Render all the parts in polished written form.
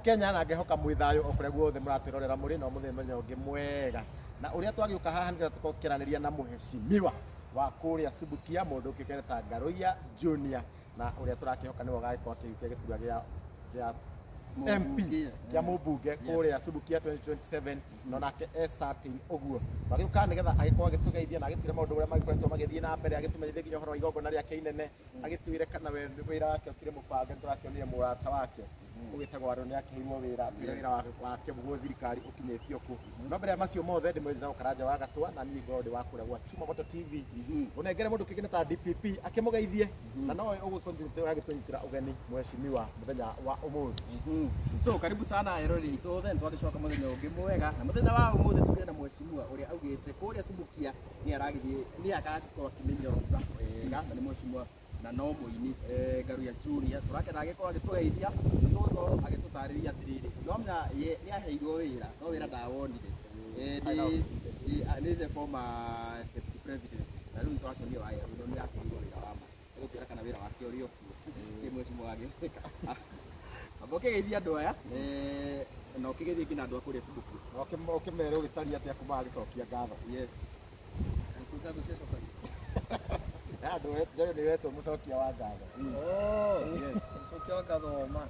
Kenya na ngehoka mwĩ thayũ o kũrĩa guothe mũratwĩrorera mũrĩ na ũmũthĩ mũthenya ũngĩ mwega na ũrĩa twagĩũka haha nĩgetha tũkorwo tũkĩaranĩria na mũhecimiwa wa kũrĩa Subukia, mũndũ ũkĩũkaine ta Ngaruiya Junior, na ũrĩa tũrakĩhoka nĩwe ũgagĩkorwo akĩhukia gĩturwa gĩa MP kĩa mũmbunge kũrĩa Subukia 2027, no nake e certain ũguo magĩũka nĩgetha agĩkorwo agĩtũgeithia na agĩtwĩre maũndũ ũrĩa magĩkoretwo magĩthiĩ na mbere, agĩtũmenyithie nginya ũhoro wa igongona rĩake inene, agĩtwĩre kana we wĩra wake ũkĩrĩ mũbange. Tũrakĩonire mũrata wake ũgĩtagwo Aaron nĩakĩheirwo wĩra, atwĩre wĩra wake guo thirikari ũkinyĩtio kũ. No mbere ya macio mothe, ndĩmwĩrĩte Karanja wa Gatwa na niĩ ngorwo ndĩ wa kũrĩa gwa Chuma Moto TV, ũnengere mũndũ kĩngĩ nĩ ta DPP akĩmũgeithie na nowe ũgũtũnyitĩra ũgeni mheshimiwa mũthenya wa ũmũthĩ. So karibu sana eroreri itũ othe, nĩtwagĩcoka mũthenya ũngĩ mwega, na mũthenya wa ũmũthĩ tũkĩrĩ na mheshimiwa ũrĩa augĩte kũrĩa Subukia nĩ aragĩthiĩ nĩ agakorwo akĩmĩnyorota wega, na nĩ mheshimiwa na no mũini Ngaruiya Junior. Tũrakena agĩkorwo agĩtũgeithia na tũgũkorwo agĩtũtarĩria atĩrĩrĩ, no menya ye nĩ aheirwo wĩra no wĩra ndawonire. Nĩ the former deputy president, na rĩu nĩtũrakĩonio waya nĩ aheirwo wĩra wa ma, egũtwĩra kana wĩra wake ũrĩ okuo kĩ mheshimiwa agĩka. Amba ũkĩgeithia andũ aya na ũkĩgeithie nginya andũ a kũrĩa Subukia. Na ũkĩmere ũgĩtaria atĩa kuma agĩcokia ngatho. Yes. Ngatho ciacokagio. Andũ nĩ wetwo mũcokia wa ngatho. Oh, yes. Mũcokia wa ngatho ma.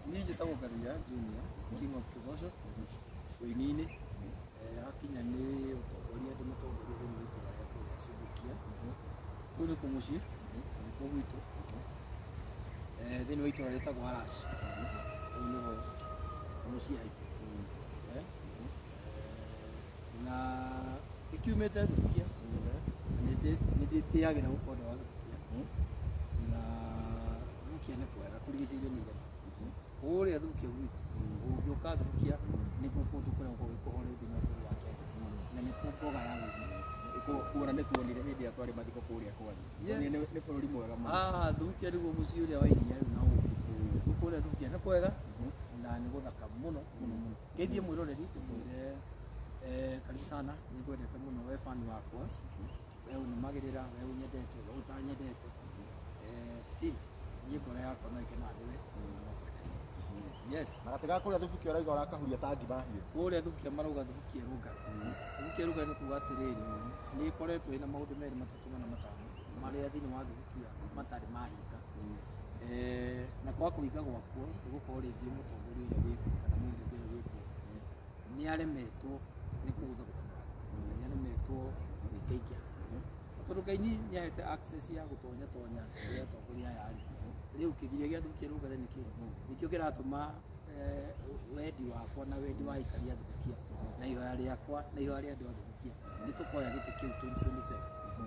Niĩ njĩtagwo Ngaruiya Junior, King of Kĩgoco, ũini-inĩ. Hakinya nĩ ũtongoria, ndĩ mũtongoria thĩinĩ wa itũra rĩa kũrĩa Subukia. Kũu nĩkuo mũciĩ, na nĩkuo gwitũ. Thĩinĩ wa itũra rĩtagwo Arash. Kũu nĩho mũciĩ haitũ. Na gĩkiumĩte Thubukia. Nĩ ndĩtĩagĩra gũkorwo ndĩ wa Thubukia. Na Thubukia nĩ kwega, kũrigicĩirio nĩ irĩma. Kũrĩa Thubukia gwitũ, ũngĩũka Thubukia nĩkuo kũndũ kũrĩa gũkoragwo kũhoreru thĩinĩ wa bũrũri wa Kenya. Na nĩkuo mboga ya wĩini. Kuona nĩ tuonire hĩndĩ ĩrĩa twarĩ mathiko kũrĩa kwanyu. Yes. Nĩ bũrũri mwega mũno. Ah, Thubukia nĩguo mũciĩ ũrĩa wa iria rĩu na ũkĩ. Rĩu kũrĩa Thubukia nĩ kwega na nĩ gũthaka mũno mũno mũno. Ngeithie mwĩroreri ndĩmwĩre karibu sana, nĩ ngwendete mũno we fan wakwa, we ũnũmagĩrĩra, we ũnyendete, we ũtanyendete. Still niĩ ngoro yakwa no ĩkenaga nĩwe na no ngwendete. Yes. Na gatĩ ga kũrĩa Thubukia ũrauga ũrakahuria ta ngima hiũ. Kũrĩa Thubukia marauga Thubukia rũngarĩ. Thubukia rũngarĩ nĩ kuga atĩrĩrĩ, nĩ ĩkoretwo ĩna maũndũ merĩ, matatũ, mana, matano marĩa thĩinĩ wa Thubukia matarĩ mahinga. Na kwaga kũhinga gwakuo nĩ gũkorwo rĩngĩ mũtongoria ũrĩa wĩkuo kana mũmbunge ũrĩa wĩkuo nĩ aremetwo nĩ kũgũthagũtha mũrango, na nĩ aremetwo gwĩtĩkia. Na tondũ Ngai nĩ ahete access ya gũtonya tonya kũrĩ atongoria aya rĩ, rĩu kĩgiria gĩa Thubukia rũngarĩ nĩ kĩ? Nĩkĩo kĩratũma wendi wakwa na wendi wa aikari a Thubukia na ihoya rĩakwa na ihoya rĩa andũ a Thubukia nĩ tũkoya gĩtĩ kĩu 2027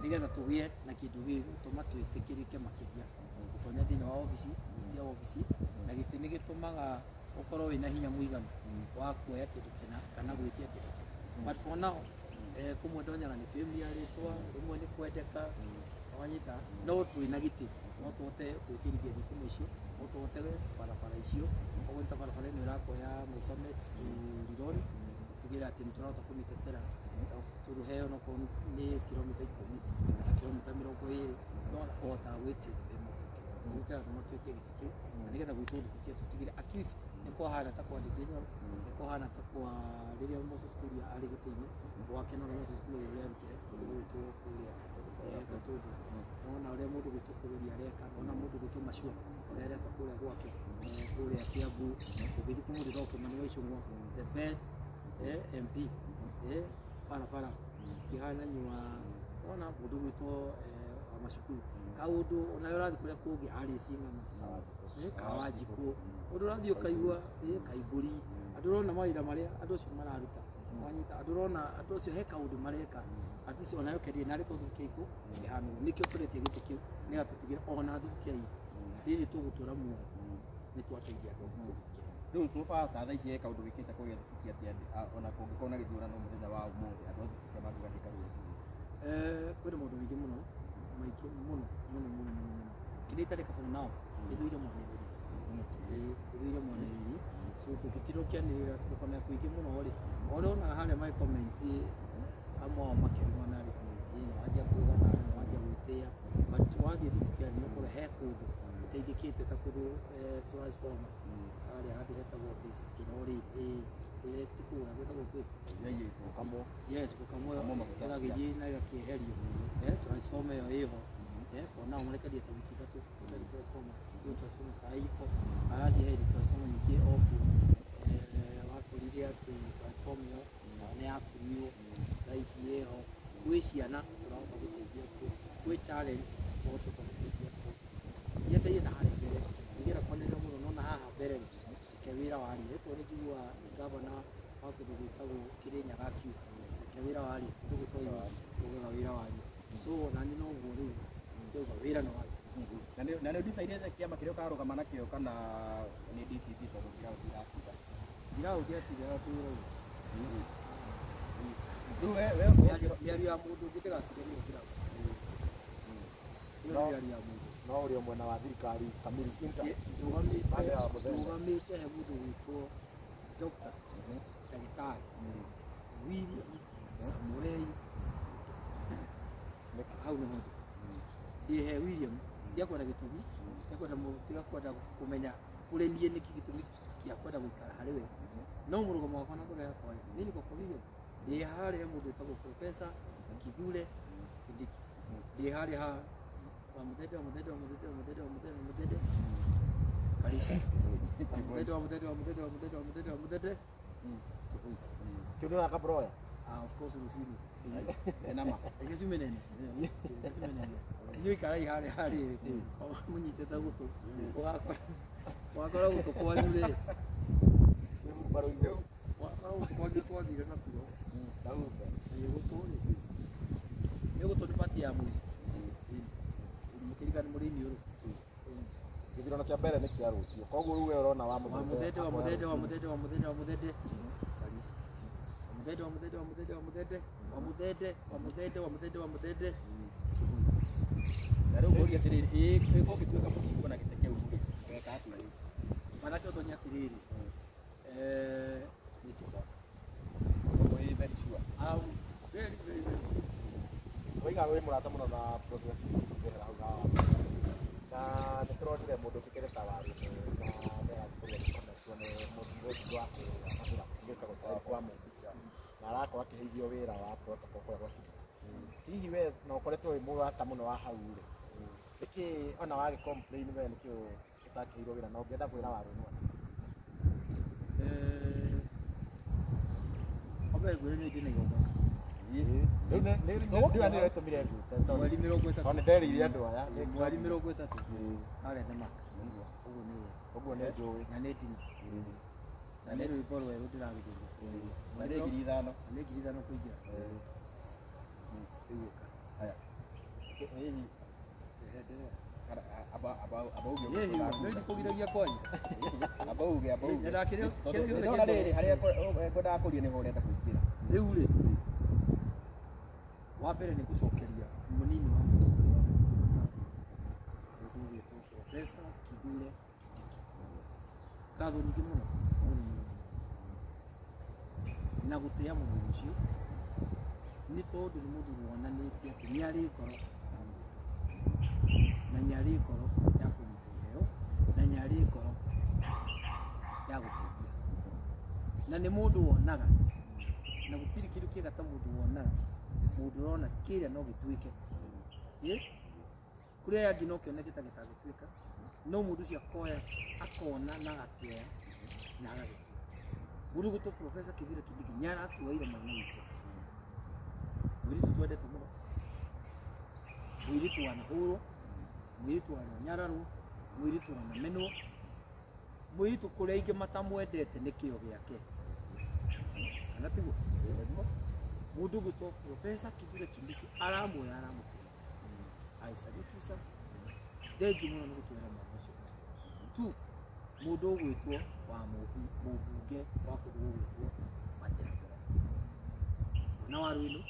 nĩgetha tũgĩe na kĩndũ gĩgũtũma twĩtĩkĩrĩke makĩria gũtonya thĩinĩ wa obici, gwĩtia obici, na gĩtĩ nĩ gĩtũmaga ũkorwo wĩna hinya mũiganu wa kuoya kĩndũ kĩna kana gwĩtia kĩndũ kĩna. But for now, kũmwe ndonyaga nĩ fame ya rĩtwa, rĩmwe nĩ kwendeka, wanyita, no twĩna gĩtĩ no tũhote gwĩkĩrithia thitima icio, no tũhote barabara icio. Koguo nĩ ta barabara ĩno ĩrakwo ya Mau Summit to Rironi, tũtigĩrĩre atĩ nĩ tũrahota kũmĩtetera tũheo onokorwo nĩ kilomita 10 kana kilomita 20, no ũhotaga gwĩtia wĩ mũmbunge. Nĩguo kĩratũma twĩtie gĩtĩ kĩu na nĩgetha gwitũ Thubukia tũtigĩrĩre at least nĩ kwahana ta kwa Ndindi Nyoro, nĩ kwahana ta kwa rĩrĩa Moses Kuria arĩ gĩtĩ-inĩ gwake, na ũrĩa Moses Kuria ũrĩa arutire mũndũ gwĩtwo kũrĩa Gatũndũ, nona ũrĩa mũndũ gwĩtwo Kũrũria areka, nona mũndũ gwĩtwo Machua ũrĩa areka kũrĩa gwake kũrĩa Kiambu. Ũngĩthiĩ kwa mũndũ wĩtagwo Kimani wa Ichung'wa, the best MP, barabara cihana nyua, wona mũndũ gwĩtwo wa macukuru kaũndũ onawe ũrathiĩ kũrĩa kũngĩ Alice Ng'ang'a, Kawanjikũ, ũndũ ũrathiĩ ũkaigua Kaimbũri, andũ ũrona mawĩra marĩa andũ acio mararuta, wanyita, andũ ũrona andũ acio he kaũndũ mareka at least onayo kenire narĩ kũndũ kĩitũ kĩhana ũguo. Nĩkĩo tũretie gĩtĩ kĩu nĩgetha tũtigĩre ona Thubukia itũ rĩrĩ tũgũtũra muoyo nĩ twateithia andũ a Thubukia. Rĩu so far ta thaa ici he kaũndũ wĩkĩte kũrĩa Thubukia atĩ ona kũngĩkorwo na gĩthurano mũthenya wa ũmũthĩ andũ a Thubukia mangiuga nĩ Ngaruiya Junior? Kwĩna maũndũ maingĩ mũno, maingĩ mũno mũno mũno mũno mũno. Kĩrĩa itarĩ for now ĩthũire mwanĩrĩri, ĩthũire mwanĩrĩri, so tũngĩtirwo kĩanĩrĩra tũgũkona kũingĩ mũno rĩ, o ũrĩa wonaga harĩa magĩ comment amwe ao makĩrumana rĩ, nĩ wanjia kũgana, nĩ wanjia gwĩtĩa, but wathiĩ Thubukia nĩ ũkũrora he kũndũ ũteithĩkĩte ta kũndũ transformer. Harĩa handũ hetagwo base ĩrorĩ ĩ ti kũrĩa gwĩtagwo kwĩ. Gũkamwo. Yes, gũkamwo. Gũkamwo maguta. Ĩgagĩthiĩ na ĩgakĩeherio. Transformer ĩyo ĩho. For now marekerie ta wiki 3 gũtarĩ transformer. Rĩu transformer saa iko aracieheria transformer ningĩ o kuo. Wakorire atĩ transformer ĩyo nayo nĩ yakunywo, thaa ici ĩho. Gwĩ ciana tũrahota gũteithia kuo, gwĩ talent tũrahota gũteithia kuo. Njetereire na harĩa mbere ningĩenda kwanĩrĩra mũno, no na haha mbere rĩ, reke wĩra warie. Tondũ nĩ njiguaga gavana wa kũndũ gwĩtagwo Kĩrĩnyaga akiuga reke wĩra warie, kũndũ gwĩtagwo ugaga wĩra warie. So nani noguo rĩu ndauga wĩra nĩ warie. Na nĩ ũdecidĩte kĩama kĩrĩa ũkarũgama nakĩo kana nĩ DCP tondũ ground iratinda? Ground yatindaga kwĩra rĩu. Rĩu we Mĩario ya mũndũ ũngĩ ndĩgatinde nĩyo ground. Ĩyo nĩ mĩario ya mũndũ. No ũrĩ o mwena wa thirikari kamiri intact. Pande ya Mũthemba. Ndũgamĩte he mũndũ gwĩtwo Dr. Ndagĩtarĩ William Samoei. Hau nĩho ndĩ. Ndĩ he William, tiga kwenda gĩtũmi, tiga kwenda kũmenya kũrĩ niĩ nĩkĩ gĩtũmi kĩa kwenda gũikara harĩ we. No mũrũgamo wakwa na ngoro yakwa rĩ, niĩ nĩko kwa William. Ndĩ harĩa he mũndũ wĩtagwo Professor Kithure Kindiki. Ndĩ harĩa ha wa Mũthende wa Mũthende wa Mũthende wa Mũthende wa Mũthende wa Mũthende Karisa. Wa Mũthende wa Mũthende wa Mũthende wa Mũthende wa Mũthende wa Mũthende Kĩbui. Kĩu nĩ kabroya. Ah, of course rũcinĩ. Enama. Reke ciume nene. Reke ciume nene. Inyuĩ ikarai harĩa harĩ mũnyitĩte gũtũ. Ũgakora gũtũ kwanyu rĩ. Baro igũrũ. Ũgakora gũtũ kwanyu twathire nakuo. Ndaumbe. Ĩĩ gũtũ rĩ. Nĩ gũtũ nĩ pati ya mwĩrĩ. Mũkĩrika nĩ mũrĩ iniũrũ. Gĩthurano kĩa mbere nĩ kĩa rũciũ. Koguo rĩu we ũrona wa Wa Mũthembe Mũthende wa akoya Mũthende wa rũciũ. Mũthende wa Mũthende wa Mũthende Karisa. Wa Mũthende wa Mũthende wa Mũthende wa Mũthende wa Mũthende wa Mũthende wa Mũthende wa Mũthende Kĩbui. Na rĩu ngũria atĩrĩrĩ, ĩ ũngĩtuĩka mũkingwo na gĩtĩ kĩu rĩ, ũgeka atĩa rĩu? Manake ũtonye atĩrĩrĩ, nĩ tũkona. Koguo wĩ very sure. I'm very very very sure. Waiga wĩ mũrata mũno na Professor Kĩhera hau ha. Na nĩ tũronire mũndũ ũkĩkĩrĩte ta Warumu na nĩarakorwo agĩkometwo nĩ mũthuri ũcio wa kũrĩa Mathura gwĩtagwo Tairi kwa Mũmbi. Na arakorwo akĩheithio wĩra wa protocol kũrĩa gwa Kibera. Hihi we na ũkoretwo wĩ mũrata mũno wa hau rĩ, nĩkĩ ona wagĩ complain we nĩkĩ ũtakĩheirwo wĩra na ũngĩenda kwĩra Warumu atĩa? Wambere ngwĩre nĩ ndĩ na igongona. Rĩu nĩ nĩyo ĩtũmire ngwĩte tondũ Mweri 30. tondũ nĩ nderĩire andũ aya. Mweri 30 harĩa The Mark. Ũguo nĩ ũĩ. Ũguo nĩ njũĩ. Na nĩ ndina. Na nĩ rwĩmbo rwerũ ndĩrarugĩria. Na nĩ 5,000. Na nĩ 5,000 kũingĩra. Rĩu ũka. Haya. Hihi Endelea. aba uge Ĩĩ, nĩ ndikũgiragia kwaria. aba uge aba uge. Na kĩrĩa Tondũ gĩothe ndĩrona rĩrĩ harĩa ngwendaga kũria nĩho ũrenda kũingĩra. Rĩu rĩ, wa mbere nĩ gũcokeria mũnini wa mũtongoria wa bũrũri ngatho, mũndũ ũgwĩtwo Professor Kithure Kindiki. Ngatho nyingĩ mũno mũno mũno mũno. Na gũtĩa mũthuri ũcio nĩ tondũ nĩ mũthuri wonanĩtie atĩ nĩ arĩ ngoro ya mũndũ, na nĩ arĩ ngoro ya kũnyita iheo, na nĩ arĩ ngoro ya gũteithia, na nĩ mũndũ wonaga, na gũtirĩ kĩndũ kĩega ta mũndũ wonaga, mũndũ ũrona kĩrĩa no gĩtuĩke. Ĩ? Kũrĩ aya angĩ no kĩoneke ta gĩtangĩtuĩka, no mũndũ ũcio akoya akona na agakĩoya na agagĩtua. Mũndũ ũgwĩtwo Professor Kithure Kindiki nĩ aratuoire mwana witũ, mũirĩtu twendete mũno, mũirĩtu wanahũrwo, mũirĩtu wananyararwo, mũirĩtu wanamenwo, mũirĩtu kũrĩa aingĩ matamwendete nĩ kĩo gĩake. Kana tiguo? Mũndũ ũgwĩtwo Professor Kithure Kindiki aramuoya aramũtĩa. I salute you sir. Thengiũ mũno nĩ gũtwĩra mwana ũcio. Tu mũndũ ũgwĩtwo wa mũmbunge wa kũndũ gũgwĩtwo Mathĩra. Mwana wa Rwĩnũ,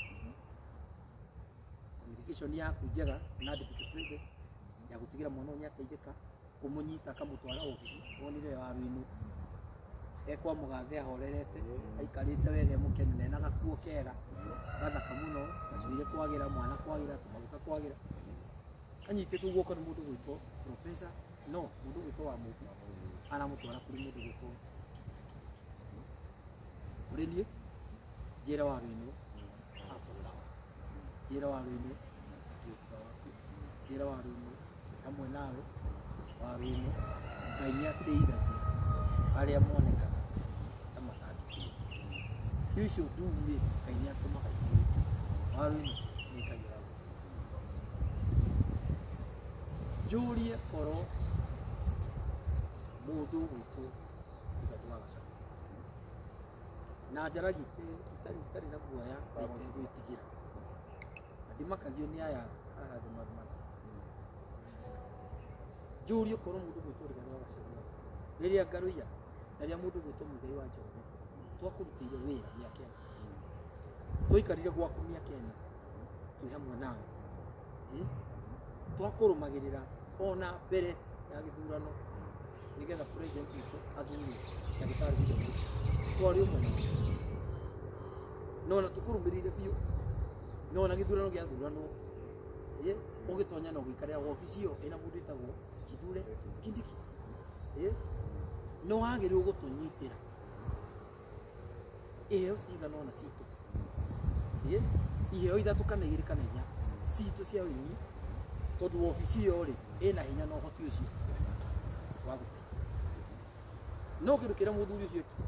communication yaku njega na deputy president ya gũtigĩra mwana ũyũ nĩateithĩka, kũmũnyita akamũtwara obici, wonire wa Rwĩnũ ekwa mũgathe ahorerete, aikarĩte wega e mũkenu na ena gakuo kega gathaka mũno, gacuire kwagĩra, mwana kwagĩra, tũmaguta kwagĩra, anyitĩtwo guoko nĩ mũndũ ũgwĩtwo Professor No mũndũ ũgwĩtwo wa Mũmbi aramũtwara kũrĩ mũndũ ũgwĩtwo kũrĩ niĩ njĩre wa Rũinũ hapo sawa, njĩre wa Rũinũ twĩ thutha waku, njĩre wa Rũinũ hamwe nawe, wa Rũinũ Ngai nĩateithagia arĩa monekaga ta matangĩteithio. Icio ndugu rĩ, Ngai nĩatũmaga ikũrĩke. Wa Rũinũ nĩĩkagĩra guoko. Njũrie korwo mũndũ ũgwĩtwo Rigathĩ wa Gachagua na njaragia itarĩ na guoya na itegwĩtigĩra na ndimakagio nĩ aya haha thĩ marumana. Njũrie korwo mũndũ ũgwĩtwo Rigathĩ wa Gachagua rĩrĩa Ngaruiya na rĩrĩa mũndũ ũgwĩtwo Muigai wa Njoroge twakũrutĩire wĩra mĩaka ĩna, twaikarire gwaku mĩaka ĩna twĩ hamwe nawe, twakũrũmagĩrĩra ona mbere ya gĩthurano nĩgetha president witũ athurwo ndagĩtarĩ William Ruto, twarĩ ũmwe nawe no na tũkũrũmĩrĩire biũ, no na gĩthurano gĩathuranwo ũgĩtonya na ũgĩikarĩra wabici ĩyo ĩna mũndũ wĩtagwo Kithure Kindiki, no wagĩrĩirwo gũtũnyitĩra iheo cigana ũna citũ, iheo ithatũ kana igĩrĩ kana inya citũ cia ũini, tondũ wabici ĩyo rĩ ĩna hinya na ũhoti ũcio wa gũteithia. No kĩndũ kĩrĩa mũthuri ũcio ekire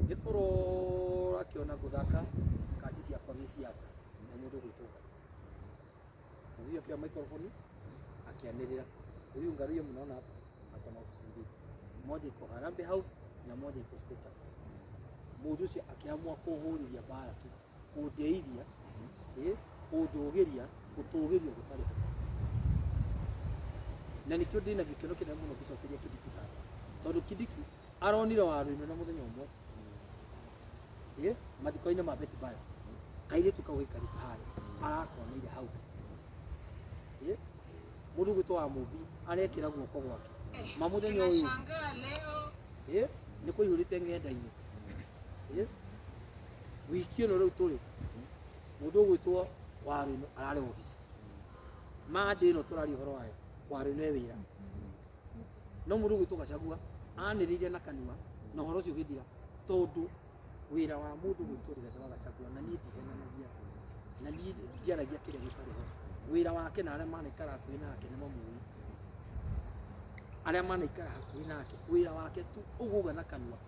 nĩ kũrora akĩona gũthaka kandi ciakwa gĩciaca na mũndũ ũgwĩtwo Ngaruiya. Mũthuri akĩoya microphone akĩanĩrĩra, huyu Ngaruiya mnaona hapa ako na ofisi mbili, moja iko Harambee House na moja iko State House. Mũndũ ũcio akĩamua kũhũrĩria mbara tu, kũndeithia, kũndũgĩria, gũtũgĩrio gũtarĩ ho. Na nĩkĩo ndĩna gĩkeno kĩnene mũno ngĩcokeria Kindiki ngatho, tondũ Kindiki aronire wa Rũinũ na mũthenya ũmwe mathiko-inĩ ma Betty Bayo, kairĩtu kau gaikarĩte harĩa arakoneire hau. Mũndũ ũgwĩtwo wa Mũmbi arekĩra guoko gwake ma mũthenya ũyũ nĩ kũihũrĩte ng'enda-inĩ. Wiki ĩno rĩu tũrĩ mũndũ ũgwĩtwo wa Rũinũ ararĩ wabici mande ĩno tũraria ũhoro wayo, wa Rũinũ e wĩra, no mũndũ ũgwĩtwo Gachagua anĩrĩire na kanua na ũhoro ũcio ũgĩthira, tondũ wĩra wa mũndũ ũgwĩtwo Rigathĩ wa Gachagua na niĩ ndihenanagia na niĩ ndiaragia kĩrĩa gĩtarĩ ho. Wĩra wake na arĩa manaikara hakuhĩ nake nĩ mamũĩ, arĩa manaikara hakuhĩ nake wĩra wake tu ũguga na kanua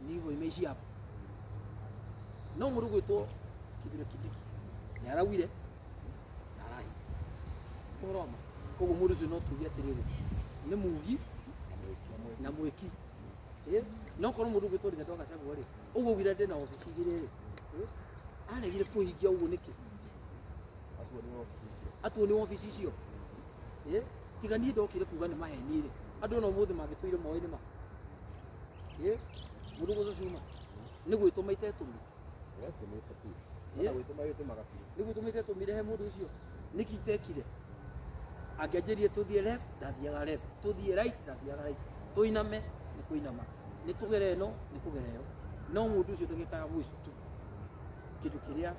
nivo imeishi hapo. No mũndũ ũgwĩtwo Kithure Kindiki nĩ araugire na arahingia ũhoro wa ma. Koguo mũndũ ũcio no tuge atĩrĩrĩ nĩ mugi na mwĩki. No korwo mũndũ ũgwĩtwo Rigathĩ wa Gachagua rĩ, ũguo augire ndĩ na wabici igĩrĩ rĩ, aregire kũhingia ũguo nĩkĩ? Atuo nĩ wabici icio. Tiga niĩ ndokire kuga nĩ maheni rĩ, andũ ona ũmũthĩ mangĩtũire moĩ nĩ ma. Mũndũ ũgwĩtwo Cuma nĩ gwĩtũma itetũmi, nĩ gwĩtũma itetũmire he mũndũ ũcio nĩkĩ itekire? Angĩanjĩrire tũthiĩ left ndathiaga left, tũthiĩ right ndathiaga right, tũiname nĩ kũinama, nĩ tũgere ĩno nĩ kũgera ĩyo. No mũndũ ũcio ndagĩka ya mũico tu kĩndũ kĩrĩa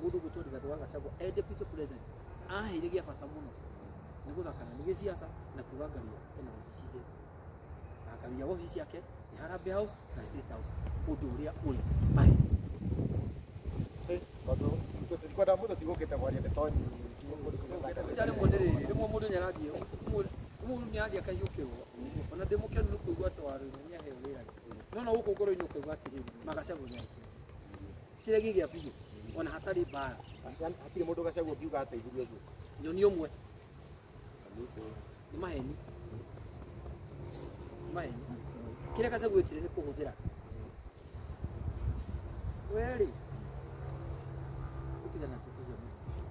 mũndũ ũgwĩtwo Rigathĩ wa Gachagua e deputy president aheire gĩa bata mũno nĩ gũthakana nĩ gĩciaca na kuga Ngaruiya ena wabici igĩrĩ, na Ngaruiya wabici ciake nĩ Harambee House na State House, ũndũ ũrĩa ũrĩ maheni. Tondũ tũtikwenda mũndũ tigũkĩte kwaria ndeto nyingĩ. Rĩmwe nĩ rĩrĩ, rĩmwe mũndũ nĩarathiĩ, mũndũ nĩarathiĩ akahiũkĩrwo, ona ndĩ mũkenu nĩ kũigua atĩ wa Rũinũ nĩaheo wĩra rĩ, no na gũkũ ngoro-inĩ ũkaigua atĩrĩrĩ, Magachagua nĩarekire kĩrĩa gĩ gĩa biũ ona hatarĩ mbara. Hatirĩ mũndũ Gachagua ũngiuga ateithirie ũguo. Nyoni ũmwe nĩ maheni, nĩ maheni. Kĩrĩa Gachagua ekire nĩ kũhũthĩra we rĩ, tũtigane na ndeto cia mũndũ ũcio.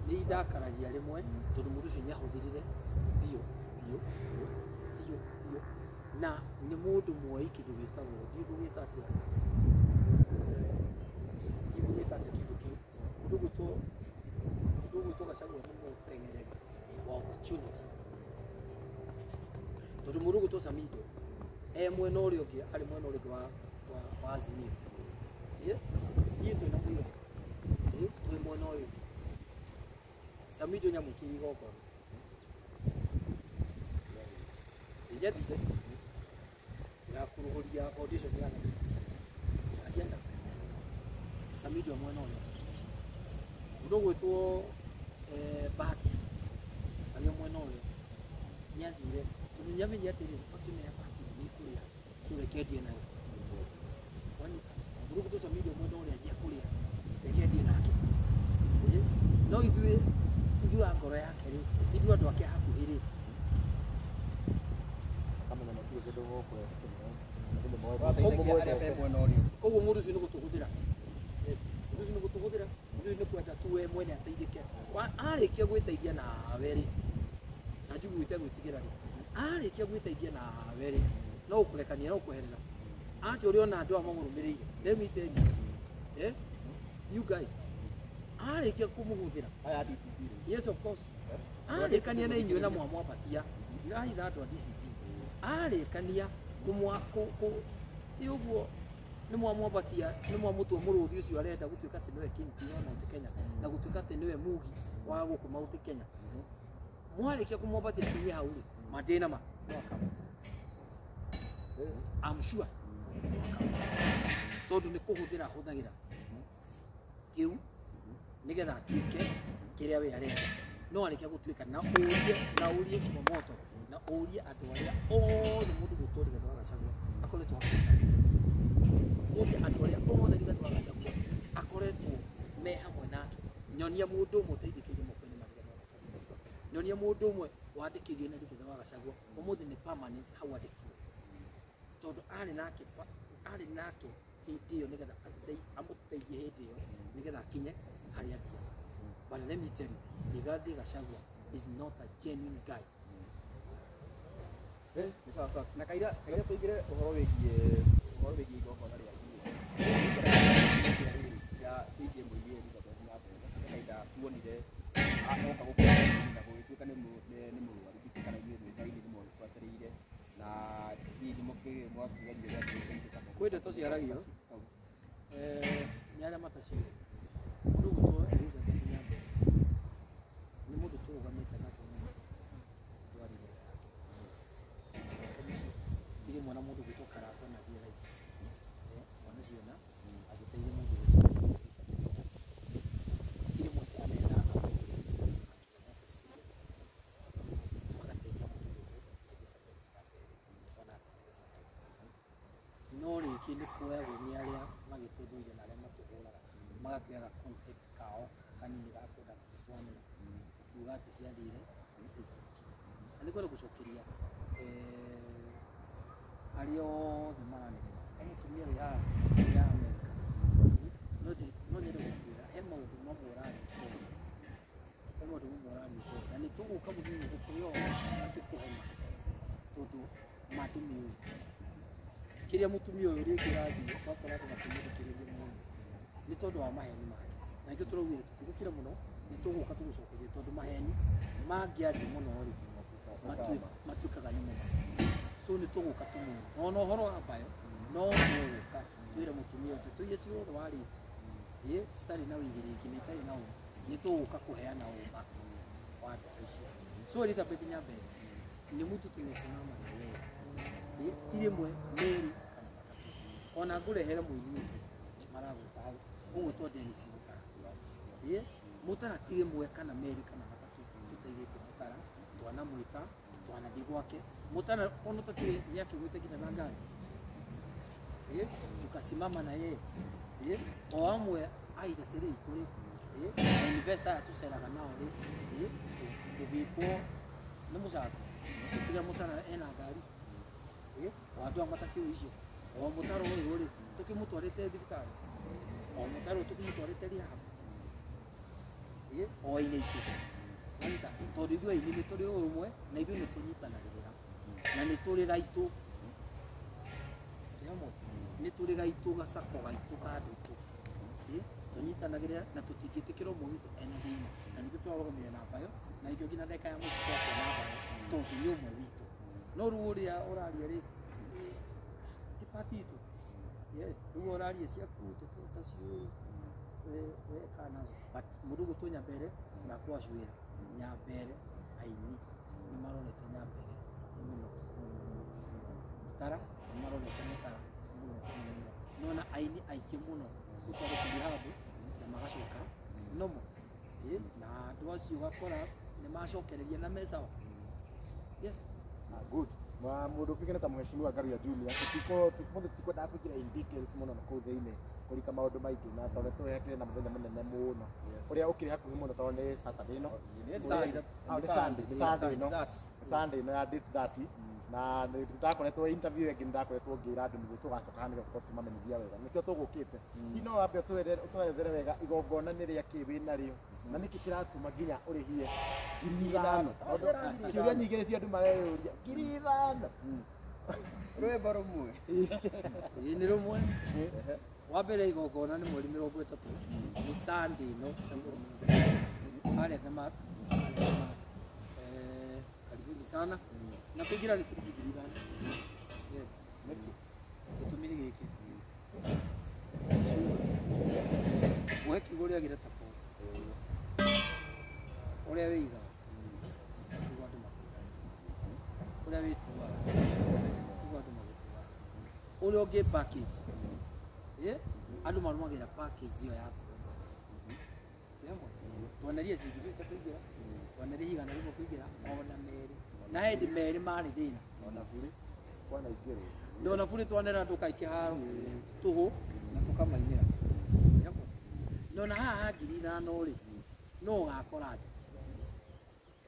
Nĩ indakaragia rĩmwe tondũ mũndũ ũcio nĩ ahũthĩrire biũ biũ biũ biũ biũ, na nĩ mũndũ muoyi kĩndũ gĩtagwo ndiũĩ ngũgĩta atĩa, ndiũĩ ngũgĩta atĩa kĩndũ kĩu. Mũndũ ũgwĩtwo Gachagua nĩ mũteng'ereri wa opportunity, tondũ mũndũ ũgwĩtwo Samido e mwena ũrĩa ũngĩ, arĩ mwena ũrĩa ũngĩ wa Azimio. Niĩ twĩna mũirũ, twĩ mwena ũyũ ũngĩ. Samido nyamwĩkĩire igongona Nĩathire ya kũrũgũria foundation ya agenda Samido mwena ũrĩa mũndũ ũgwĩtwo Bahati arĩ mwena ũrĩa nĩathire tondũ nĩamenyire atĩrĩrĩ faction ya Bahati nĩ ĩkũrĩa so reke ndie nayo wanyita mũndũ ũgwĩtwo Samido mwena ũrĩa nĩekũrĩa reke ndie nake. No ithuĩ a ngoro yake rĩ, ithuĩ andũ ake hakuhĩ rĩ, koguo mũndũ ũcio nĩ gũtũhũthĩra. Yes, mũndũ ũcio nĩ gũtũhũthĩra, mũndũ ũcio nĩ kwenda tu we mwene ateithĩke. Arĩkia gwĩteithia nawe rĩ, na njugu ĩtegwĩtigĩra rĩ, arĩkia gwĩteithia nawe rĩ, no ũkũrekania no ũkweherera. Acha ũrĩa ona andũ aya mamũrũmĩrĩire, let me tell you, you guys, arĩkia kũmũhũthĩra. Yes, of course. Arĩkania na inyuĩ na mwamwambatia, ndirahitha andũ a DCP. Arĩkania ũguo nĩ mwamwambatia, nĩ mwamũtua mũrũthi ũcio arenda gũtuĩka atĩ nĩwe kingpin wa Mount Kenya na gũtuĩka atĩ nĩwe mugi wa gũkũ Mount Kenya. Mwarĩkia kũmwambatia kinyie hau rĩ, mandĩna ma no akamũte. I'm sure tondũ nĩ kũhũthĩra ahũthagĩra kĩu nĩgetha atuĩke kĩrĩa we arenda. No arĩkia gũtuĩka na ũrie Chumamoto na ũrie andũ arĩa othe mũndũ gwĩtwo Rigathĩ wa Gachagua akoretwo hakuhĩ nake. Ũrie andũ arĩa othe Rigathĩ wa Gachagua akoretwo me hamwe nake. Nyonia mũndũ ũmwe ũteithĩkĩire moko-inĩ ma Rigathĩ wa Gachagua. Nyonia mũndũ ũmwe wandĩkithio nĩ Rigathĩ wa Gachagua ũmũthĩ nĩ permanent hau andĩkirwo. Tondũ arĩ nake hĩndĩ ĩyo nĩgetha amũteithie hĩndĩ ĩyo nĩgetha akinye harĩa athiaga. But let me tell you, Rigathi Gachagua is not a genuine guy. Na kaira tũingĩre ũhoro wĩgiĩ igongona rĩa ya wĩgiĩ mũini Elizabeth Nyambere. Kahinda tuonire oka gũkũ na gũgĩtuĩka nĩ mũrwaru, ndikĩ kana inyuĩ mwĩ aini nĩ mwagĩbuatĩrĩire na hihi mwakĩgeria ũrĩa mũgĩteithĩka. Kwĩ ndeto ciaragio nĩ arĩa mataciũĩ. Mũndũ ũgwĩtwo Elizabeth Nyambere nĩ mũndũ tũrũgamĩte nake mũno ndwari mbere yake. Ti rĩmwe na mũndũ ũgwĩtwo Karangũ na athiĩ raithi. Mwana ciona agĩteithia mũndũ ũgwĩtwo Elizabeth Nyambere. Ti rĩmwe twanetha atongoria akina Moses Kuria magateithia mũndũ ũgwĩtwo Elizabeth Nyambere ona atongoria aitũ. No rĩngĩ nĩ kuoyagwo nĩ arĩa magĩtũthũire na arĩa matũhũraga magakĩoya contact kao kanini ga kwenda gũtwanĩra ũkiuga atĩ ciathire ciaikũrũkire. Na nĩ kwenda gũcokeria arĩa othe maranegena. He mũtumia wĩ haha wĩ haha Amerika, no nyende gũkwĩra he maũndũ mamwe ũrathiĩ ũtoĩ, he maũndũ mamwe ũrathiĩ ũtoĩ, na nĩ tũgũka mũthenya gũkũhe ũhoro na tũkũhe ma tondũ ma ndũmĩũĩ. Kĩrĩa mũtumia ũyũ rĩngĩ ũrathiĩ ũgakora andũ makĩmũthikĩrĩria mũno nĩ tondũ wa maheni make. Na nĩkĩo tũraugire tũtigũkira mũno, nĩ tũgũka tũgũcokerie tondũ maheni mangĩathiĩ mũno rĩ matuĩkaga nĩ mũno. So nĩ tũgũka tũmwĩre. Ona ũhoro wa mbayo no tũgũka twĩre mũtumia ũyũ ndeto iria ciothe warĩtie citarĩ na ũigĩrĩrĩki na itarĩ na ũma, nĩ tũgũka kũheana ũma wa ndeto icio. So Elizabeth Nyambere ni mtu tumesimama na yeye ti rĩmwe merĩ kana matatũ. Ona ngũrehere mũini ũngĩ maragwĩta hau ũgwĩtwo Dennis Mũtara. Mũtara ti rĩmwe kana merĩ kana matatũ tũteithĩtie Mũtara, twanamwĩta, twanathiĩ gwake. Mũtara ona ũtakĩũĩ nĩakĩgwĩte nginya na ngari. Tukasimama na yeye. O amwe a industry itũ rĩ, investor aya tũceraga nao rĩ, tũgĩkwo nĩ mũcango. Tũkĩrĩa Mũtara ena ngari. O andũ aya matakĩũĩ icio. O Mũtara ũyũ rĩ, tũkĩmũtwarĩte thibitarĩ. O Mũtara ũyũ tũkĩmũtwarĩte rehab. O aini aitũ. Wanyita? Tondũ ithuĩ aini nĩ tũrĩ ũrũmwe na ithuĩ nĩ tũnyitanagĩrĩra na nĩ tũrĩ gaitũ. Twĩ hamwe? Nĩ tũrĩ gaitũ gacako gaitũ ka andũ aitũ. Tũnyitanagĩrĩra na tũtingĩtĩkĩra ũmwe witũ ena thĩna. Na nĩkĩo twarũgamire na mbayo na nĩkĩo nginya ndagĩka ya mũico twakua na mbayo tondũ nĩ ũmwe witũ. No rĩu ũrĩa ũraria rĩ, ti part itũ. Yes, rĩu ũraria ciaku tũtaciũĩ we kaa nazo. But mũndũ ũgwĩtwo Nyambere na kwacuĩra Nyambere aini nĩ marorete Nyambere mũno mũno mũno. Mũtara nĩmarorete Mũtara mũno mũno mũno. Nĩwona aini aingĩ mũno gũkũ handũ na magacoka nomo. Na andũ acio ũgakora nĩmacokereria na me sawa. Yes. Good. Na mũndũ ũkĩgena ta mheshimiwa Ngaruiya Junior tũtiko mũthĩ tikwendaga kũingĩra in details mũno na kũu thĩinĩ kũrika maũndũ maingĩ na tondũ tũhekire na mũthenya mũnene mũno ũrĩa ũkĩrĩ hakuhĩ mũno tondũ nĩ Saturday ĩno. Nĩ Sunday. Nĩ Sunday, nĩ Sunday ĩno. Sunday ĩno ya date 30 na ndakoretwo interview ĩngĩ ndakoretwo ngĩra andũ nĩguo tũgacoka haha nĩgetha tũkorwo tũkĩmamenyithia wega nĩkĩo tũgũkĩte. Hihi no wambe ũtwerethere wega igongona nĩ rĩa kĩ wĩnarĩo na nĩkĩ kĩratũma nginya ũrĩhie 5,000? Kĩũria nyingĩ nĩcio andũ mareyũria 5,000. Rwĩmbo rũmwe. Ĩĩ nĩ rũmwe. Wa mbere igongona nĩ mweri 30 nĩ Sunday ĩno ya mweri 30 harĩa The Mark, harĩa The Mark. Karibuni sana na kũingĩra nĩ ciringi 5,000. Yes. Gĩtũmi nĩ gĩkĩ. Mũhe kiugo ũrĩa tako ũrĩa wĩigaga nĩguo andũ makwĩgaga, ũrĩa wĩtuaga nĩguo andũ magũtuaga, ũrĩa ũngĩ package andũ marũmagĩrĩra package ĩyo yaku. Twanerie ciringi 50 kũingĩra, twanerie 100 kũingĩra, ona merĩ na hĩndĩ merĩ marĩ thĩna ona burĩ kwanaingĩrwo ndona burĩ twanera andũ kaingĩ haro tũhũ na tũkamainĩra. Nona haha 5,000 rĩ no ũgakora andũ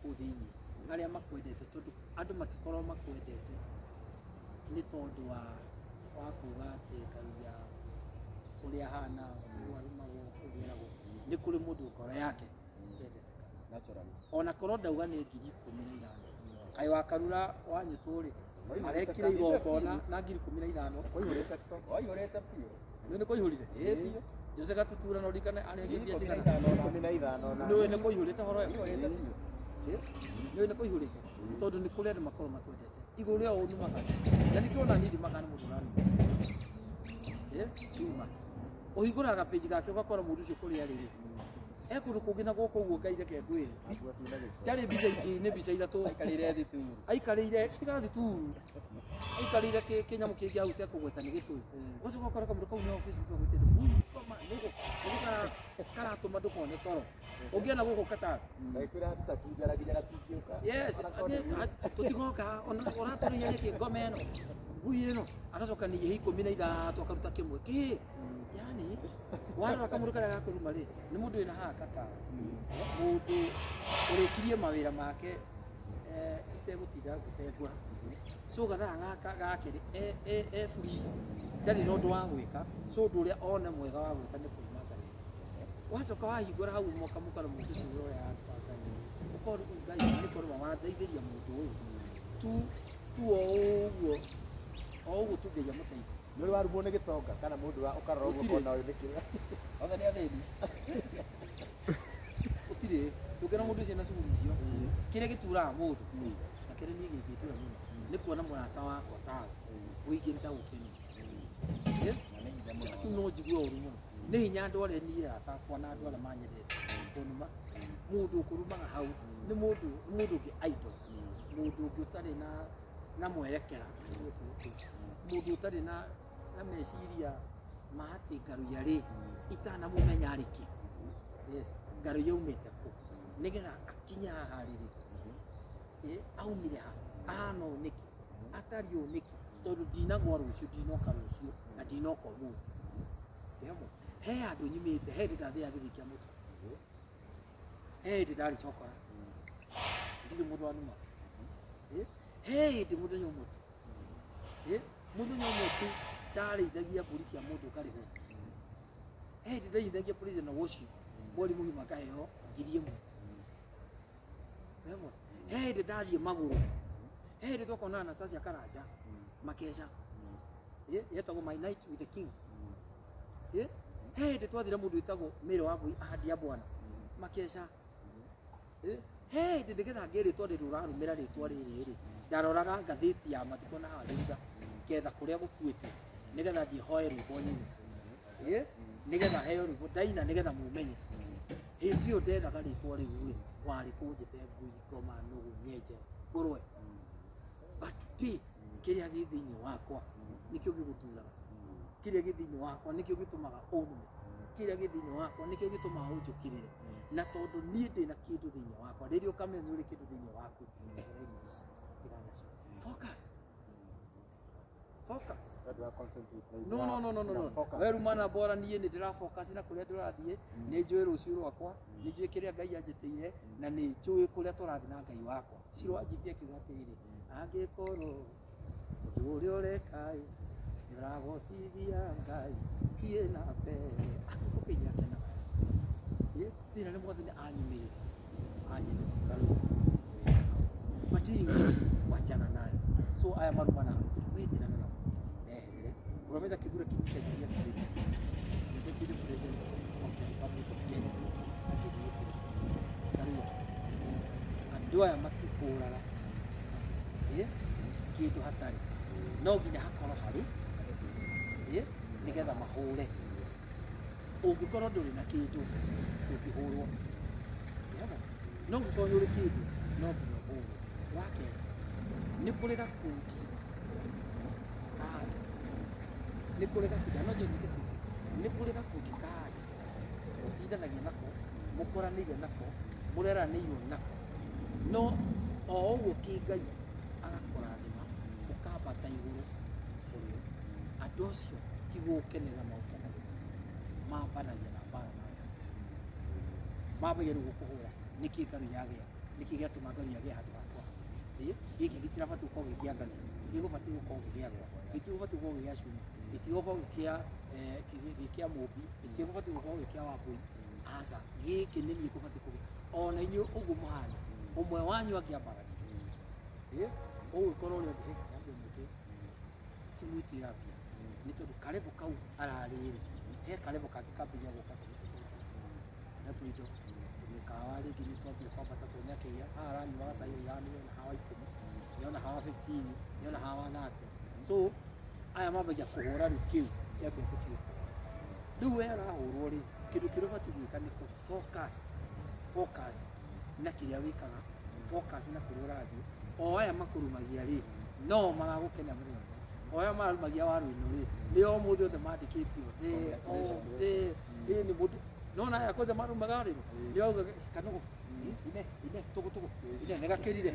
kũu thĩinĩ arĩa makwendete tondũ andũ matikorwo makwendete nĩ tondũ wa kuga atĩ Ngaruiya ũrĩa ahana ũguo arumagwo ũguo eragwo nĩ kũrĩ mũndũ ngoro yake yendete. Ona korwo ndauga nĩ 15,000 kaĩ wakarura wanyitwo rĩ arekire igongona na 15,000 kũihũrĩte Waihũrĩte biũ. Nĩ kũihũrire? Ĩĩ biũ. Jose Gatutura no ririkane arĩa mbia cigana? 15 Nĩũĩ nĩ kũihũrĩte horo ĩyo? Waihũrĩte biũ. Nĩũĩ nĩ kũihũrĩte tondũ nĩ kũrĩ andũ makorwo matwendete igũrũ rĩa ũũ numaga na nĩkĩo ona niĩ ndimaga nĩ mũndũ ũranuma cuma ũhingũraga page gake ũgakora mũndũ ũcio kũrĩa rĩ e kũndũ kũngĩ na gũkũ ũguo Ngai reke ngwĩre ndarĩ mbica ingĩ nĩ mbica ithatũ Aikarĩire thituru. aikarĩire tiga thituru aikarĩire kĩnyamũ kĩngĩ hau ũtekũgweta nĩ gĩtũi ũgacoka ũgakora kamũndũ kau nĩho Facebook agwĩtĩte ngoma nĩgũ karatũma ndũkone toro ũngĩona gũkũ Qatar. Ndagĩkwĩra tũtakinjaragia gatingĩũka. Yes, tũtigoka ona ũratũrĩia nĩkĩ ngoma ĩno ngui ĩno agacoka nĩ ihe 13 akaruta kĩmwe kĩ yani warora kamũndũ karĩa gakũruma rĩ nĩ mũndũ wĩna haha Qatar mũndũ ũrĩkirie mawĩra make itegũtinda ngĩtengũra so gathaa gaka gake rĩ e free ndarĩ na ũndũ wa gwĩka so ũndũ ũrĩa one mwega wa gwĩka nĩ kũruma Ngai. Wacoka wahingũra hau moka mũkora mũndũ ũcio ũrĩa Ngai ũkorwo Ngai nĩ korwo wandeithĩria mũndũ ũyũ tu tu o ũguo o ũguo tu Ngai amũteithie. Nĩ ũrĩ warumwo nĩ gĩtonga kana mũndũ wa ũkarora ũguo ũkona ũyũ nĩ kĩrĩa Othe nĩ athĩni. Gũtirĩ ndũngĩona mũndũ ũcio na cuguri icio kĩrĩa gĩturaga mũndũ na kĩrĩa niĩ gĩngĩtura mũno nĩ kuona mũrata wakwa tawe ũingĩrĩte gũkenia kĩu no njigue ũru mũno nĩ hinya andũ arĩa niĩ atakwa na andũ arĩa manyendete kũnuma mũndũ ũkũrumaga hau nĩ mũndũ ũngĩ idle mũndũ ũngĩ ũtarĩ na mwerekera mũndũ ũtarĩ na meciria ma atĩ Ngaruiya rĩ itanamũmenya arĩ kĩ. Yes, Ngaruiya aumĩte kũ nĩgetha akinye haha rĩrĩ aumire ha ahana ũũ nĩkĩ atariĩ ũũ nĩkĩ tondũ ndinagwa rũciũ ndinoka rũciũ na ndinoka ũmũthĩ. He handũ nyumĩte he hĩndĩ ndathĩaga gĩthii kĩa mũtu he hĩndĩ ndarĩ cokora ndirĩ mũndũ wanuma he hĩndĩ mũthenya ũmwe tu mũthenya ũmwe tu ndarĩithagia mbũri cia mũndũ ngarĩhwo he hĩndĩ ndarĩithagia prisoner worship mweri mũgima ngaheo 1,000. He hĩndĩ ndathiĩ magũrũ he hĩndĩ twakonana na Sasha Karanja makeca yetagwo My Night with the King. He hĩndĩ twathire mũndũ wĩtagwo Mary wa Mbui ahandi ya bwana makeca. He hĩndĩ nĩgetha ngĩe rĩtwa rĩrĩ ũrarũmĩra rĩtwa rĩrĩ rĩ ndaroraga ngathĩti ya mathiko na haha thutha ngetha kũrĩa gũkuĩtwo nĩgetha thiĩ hoe rwĩmbo nyine nĩgetha heo rwĩmbo ndaina nĩgetha mũmenye. Hĩndĩ ĩyo ndethaga rĩtwa rĩu rĩ warĩ kũnjĩte ngui ngoma nũgũ nyenje ngũrwe but today Kĩrĩa gĩ thĩinĩ wakwa nĩkĩo gĩgũturaga. Kĩrĩa gĩ thĩinĩ wakwa nĩkĩo gĩtũmaga ũnume. Kĩrĩa gĩ thĩinĩ wakwa nĩkĩo gĩtũmaga ũnjũkĩrĩre. Na tondũ niĩ ndĩna kĩndũ thĩinĩ wakwa, rĩrĩa ũkamenya nĩ ũrĩ kĩndũ thĩinĩ waku, ehera indo ici, tigana nacio. Focus. Focus. No, no, no, no, no, no. We rumana bora niĩ nĩ ndĩra focus na kũrĩa ndĩrathiĩ, nĩ njũĩ rũciũ rwakwa, nĩ njũĩ kĩrĩa Ngai anjĩtĩire, na nĩ njũĩ kũrĩa tũrathiĩ na Ngai wakwa. Ciro wa GP akiuga atĩrĩrĩ, angĩkorwo ũndũ ũrĩa ũreka ĩ, nĩ ũragocithia Ngai, thiĩ na mbere. Angĩkorwo Ngai nĩ akenaga. Thĩna nĩ mwathani anyumĩrĩre, anjĩre Ngai, matingi wachana nayo. So aya marumana, we tigana nao. Eherere. Professor Kithure Kindiki anjĩtie atĩrĩrĩ, the Deputy President of the Republic of Kenya, anjĩtie atĩrĩrĩ, Karua, andũ aya matikũraga kĩndũ hatarĩ, no nginya hakorwo harĩ, nĩgetha mahũre. Ũngĩkorwo ndũrĩ na kĩndũ, ndũngĩhũrwo. No ũngĩkorwo nĩ ũrĩ kĩndũ, no nginya ũhũrwo. Wa kerĩ, nĩ kũrĩ gakundi ka andũ, nĩ kũrĩ gakundi, no nyite kundi, nĩ kũrĩ gakundi ka andũ mũtindanagia nako, mũkoranĩire nako, mũreranĩirwo nako, no o ũguo kĩngai agakũrathima ũkambata igũrũ kũrĩ o. Andũ acio ti gũkenera maũkenagĩra, mambanagia na mbara nawe, mambagia rĩu gũkũhũra, nĩkĩ Ngai yagĩa, nĩkĩ gĩatũma Ngai agĩe handũ hakwa, gĩkĩ gĩtirabatiĩ gũkorwo gĩ kĩa Ngai, gĩgũbatiĩ gũkorwo gĩ gĩakwa, gĩtigũbatiĩ gũkorwo gĩ gĩa Cuma, gĩtigũkorwo gĩ kĩa Mũmbi, gĩtigũbatiĩ gũkorwo gĩ kĩa Wambũi, aca, gĩkĩ nĩ niĩ ngũbatiĩ kũgĩa. Ona inyuĩ ũguo mũhana, ũmwe wanyu angĩambararia, ũgũgĩkorwo ũrĩa ũngĩ, yambia mwĩtĩo, ti mwĩtĩo yambia, nĩ tondũ karevo kau ararĩ rĩ, he karevo kangĩ kambĩrĩria gũka tũmĩtũbeca, na tũindo, tũmĩkawa rĩngĩ nĩ twambia kwambata tuone akĩgĩa, haha aranyuaga cai ithano, nĩona hawa 10, nĩona hawa 15, nĩona hawa 30. So aya mambagia kũhũra rĩu kĩu kĩambia gũtuĩka. Rĩu we arahũrwo rĩ, kĩndũ kĩrĩa ũbatiĩ gwĩka nĩ kũ focus, focus na kĩrĩa wĩkaga, focus na kũrĩa ũrathiĩ. O aya makũrumagia rĩ, no magagũkenia mũthenya ũmwe. O aya marumagia waru ĩno rĩ, nĩo ũmũthĩ othe mandĩkĩtio thĩ, othe, ĩ nĩ mũndũ. No na aya kwanja marumaga rĩ, nĩo auga kanũgũ, ine, ine, tũgũ, tũgũ, ine, nĩgakĩrire,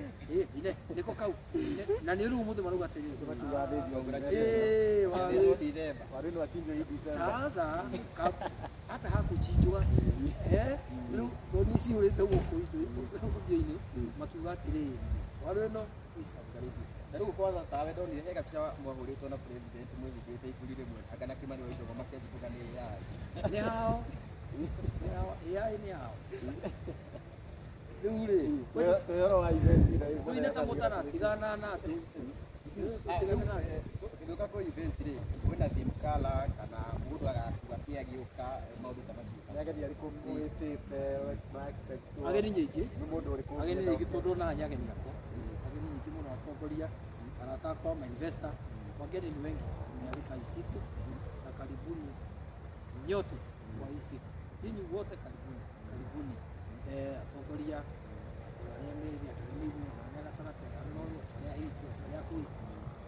ine, nĩko kau, ine, na nĩ rĩu ũmũthĩ marauga atĩrĩrĩ, Waru ĩno achinjwo hii December. Sasa hata hakuchinjwa, rĩu thoni cihũrĩte gũkũ ũthiũ-inĩ, makiuga atĩrĩrĩ, waru ĩno ĩcangĩrĩrie. Na rĩu kwanza tawe ndonire he gabica mwahũrĩtwo na president mwĩhumbĩte iburi rĩmwe anga na Kĩmani wa Ichũgũ makĩanjĩtũka nĩ AI. Nĩ hao, nĩ hao, AI nĩ hao. Rĩu rĩ, Twĩhoro wa event ira tũine ta mũtara, tigana na andũ. Tũgĩũka kwĩ event rĩ, kwĩna theme colour kana mũndũ agakua kĩ agĩũka, maũndũ ta macio. Nĩ ageni arĩkũ mwĩtĩte ma expect? Ageni nyingĩ. Nĩ mũndũ ũrĩkũ? Ageni nyingĩ tondũ ona nĩ ageni akwa. Ageni nyingĩ mũno, atongoria, arata akwa, ma investor, wageni ni wengi. Tumealika hii siku na karibuni nyote kwa hii siku. Ninyi wote karibuni, karibuni. Atongoria, arĩa me thĩ, andũ arĩa me igũrũ, andũ arĩa me gatagatĩ, andũ arĩa me ũrĩa, andũ arĩa ahiki, andũ arĩa akũi.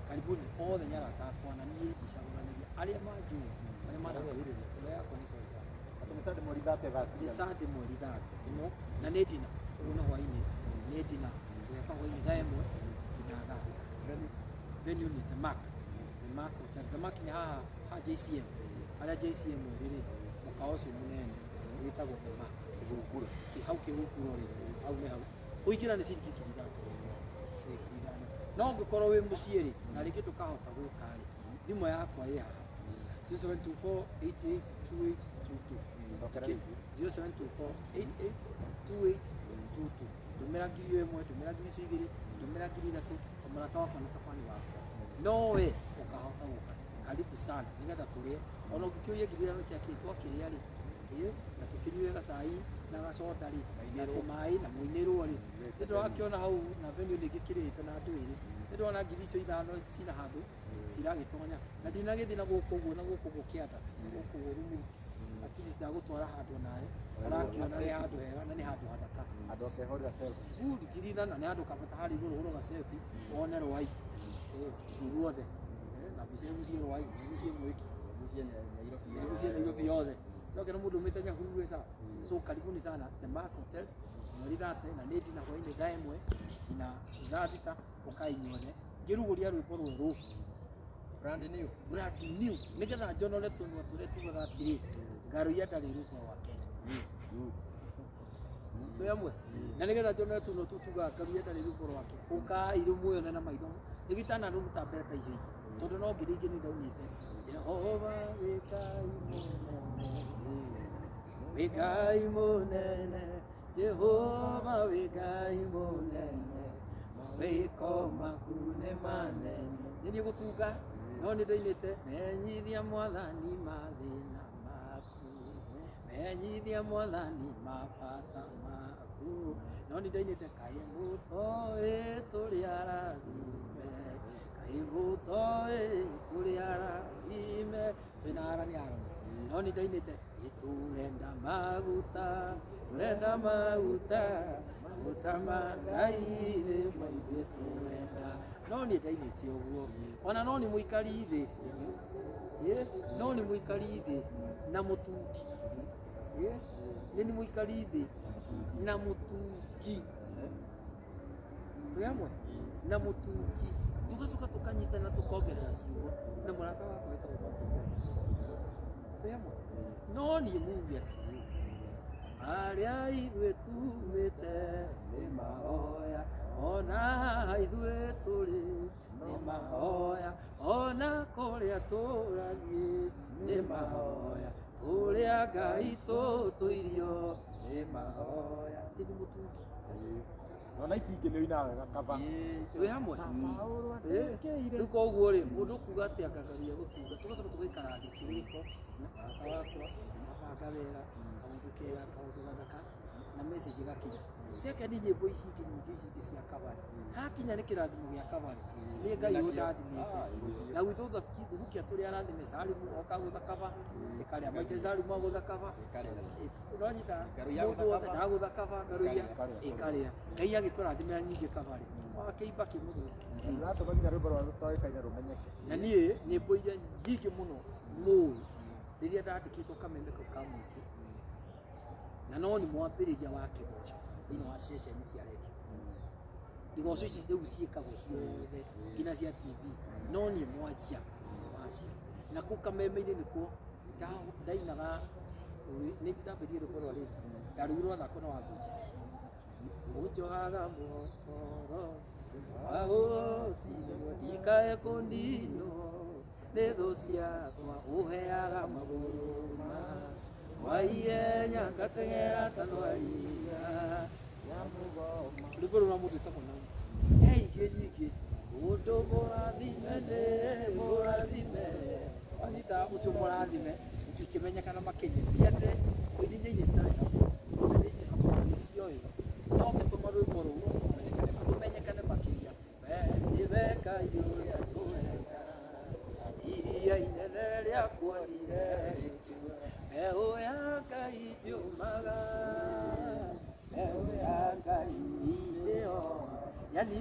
Karibuni othe nĩ arata akwa na niĩ ndicagũranagia. Arĩa manjũĩ, arĩa mandakuhĩrĩria, ngoro yakwa nĩ kwenda. Atĩ nĩ Sunday mweri 30 thaa Nĩ cigana? Sunday mweri 30 ĩno, na nĩ ndina, ũguo nĩ hwaĩ-inĩ, nĩ ndina, tũgeka hwaĩ-inĩ thaa 1 nginya thaa 6. Venue nĩ The Mark, The Mark Hotel. The Mark nĩ haha ha JCM, harĩa JCM ĩrĩ rĩ, mũkawa ũcio mũnene wĩtagwo The Mark. Kĩhunguro. Hau Kĩhunguro rĩ, hau nĩ hau. Kũingĩra nĩ ciringi 5,000. 5,000. No ũngĩkorwo wĩ mũciĩ rĩ, na rĩngĩ ndũkahota gũka rĩ, thimũ yakwa ĩ haha. 0724 88 2822. Cokera rĩngĩ. 0724 88 2822. Ndũmĩra 1,000, ndũmĩra 2,000, ndũmĩra 3,000, mũrata wakwa na tabani wakwa. No we ũkahota gũka. Karibu sana, nĩgetha tũrĩe. Ona ũngĩkĩũria 5,000 cia kĩ, twakĩrĩa rĩ, na tũkĩnyue gacai na gacoda rĩ, na tũmaĩ na mũinĩrwo rĩ. Nĩ ndĩrakĩona hau na venue nĩ ĩgĩkĩrĩte na andũ ĩrĩ. Nĩ ndĩrona 5,000 cina handũ ciragĩtonya. Na ndinagĩthiĩ na gũkũ ũguo na gũkũ ũguo kĩanda, gũkũ ũguo Rumuruti. At least ndagũtwara handũ nawe, ũrakĩona nĩ handũ hega na nĩ handũ hathaka. Andũ akehũrĩra selfie. Good, 5,000 nĩ handũ kambata harĩa igũrũ hũrwo ga selfie, wone rwai. Guothe na mbica ĩgucie Rwai, ĩgucie Mwĩki, ĩgucie Nairobi yothe. No kena mũndũ umĩte Nyahururu sawa. So karibuni sana The Mark Hotel mweri 30 na nĩ ndina hwainĩ thaa 1 nginya thaa 6 ũkai inyuothe ngĩrugũria rwĩmbo rwerũ Brand new. Brand new nĩgetha njonore tũnua tũrĩa tugaga atĩrĩ Ngaruiya ndarĩ rwĩmbo rwake. Twĩ hamwe na nĩgetha njonore tũnua tũu tugaga Ngaruiya ndarĩ rwĩmbo rwake ũkai rĩu muoyone na maitho nĩgĩtanarũruta mbere ta icio ingĩ tondũ no ngiri ingĩ nĩ ndaunĩte Jehova wĩ Ngai mũnene, wĩ Ngai mũnene, Jehova wĩ Ngai mũnene, mawĩko maku nĩ manene. Nĩ niĩ gũtunga no nĩ ndainĩte menyithia mwathani mathĩna maku, menyithia mwathani mabata maku, no nĩ ndainĩte kaĩ mũtoĩ tũrĩ arathime, kaĩ mũtoĩ tũrĩ arathime, twĩna arani aroni, no nĩ ndainĩte tũrenda maguta, tũrenda maguta, maguta ma Ngai nĩ maingĩ tũrenda. No niĩ ndainĩte ũguo ona no nĩ mũikari thĩ, no nĩ mũikari thĩ na mũtungi, nĩ mũikari thĩ na mũtungi, twĩ hamwe na mũtungi, tũgacoka tũkanyitana tũkongerera ciugo na mũrata wakwa wĩtagwo Patrick, twĩ hamwe. No niĩ muge atĩrĩ harĩa ithuĩ tumĩte nĩ mahoya, ona haha ithuĩ tũrĩ nĩ mahoya, ona kũrĩa tũrathiĩ nĩ mahoya, tũrĩa Ngai tũtũirio nĩ mahoya. Ĩthi mũtungi Ona ici ingĩ nĩ ũinaga wega kaba. Twĩ hamwe rĩu koguo rĩ mũndũ kuga atĩ Ngaruiya gũtunga tũgacoka tũgaikara thĩ kĩrĩko na mũrata wakwa tũgabanga wega kaũndũ kega kaũndũ gathaka na message ĩgakinya. Second nyĩmbo ici ingĩ nyingĩ ici ingĩ cia kabarĩ hakinya nĩ kĩrathimo gĩa kabarĩ nĩ Ngai ũndathimĩte na gwitũ thubukia tũrĩ arathime Salimu oka gũtha kaba ĩkarĩa maite Salimu agũtha kaba ũranyita mũndũ wothe ndagũtha kaba Ngaruiya ĩkarĩa Ngai agĩtũrathimĩra nyingĩ kabarĩ wakĩimba kĩmũthũĩ Ũratũma nginya rwĩmbo rwa rũtoĩkaine rũmenyeke. Na niĩ nyĩmbo iria nyingĩ mũno mũĩ rĩrĩa ndandĩkĩtwo kameme kau ka mũingĩ na no nĩ mwambĩrĩria wa kĩgoco thĩinĩ wa ceceni cia redio igoco ici rĩu ciĩkagwo ciothe nginya cia TV no niĩ mwanjia wacio na kũu kameme-inĩ nĩkuo ndainaga nĩ ndambĩrĩrie rwĩmbo rwa rĩrĩ ndarugirwo thako na Wangũnja ũnjohaga mũtoro wagũtinwo ndikae kũninwo nĩ thũ ciakwa ũheaga magũrũ ma waihenya ngateng'era ta thwariga rwĩmbo rũu rwa mũndũ wĩtagwo Naomi. He ingĩ nyingĩ mũndũ mũrathime nĩ mũrathime wanyita ũcio mũrathime ikĩmenyekana makĩria ti atĩ mũini nĩainĩte wega na nĩ njega mũno nĩ cioĩ no ngĩtũma rwĩmbo rũu rũmenyekane makĩria. We nĩwe Ngai ũrĩa tũrenda iria inene rĩakuonire rĩkiuga mbeũ ya Ngai ndĩũmaga, mbeũ ya Ngai ndĩomaga. Yani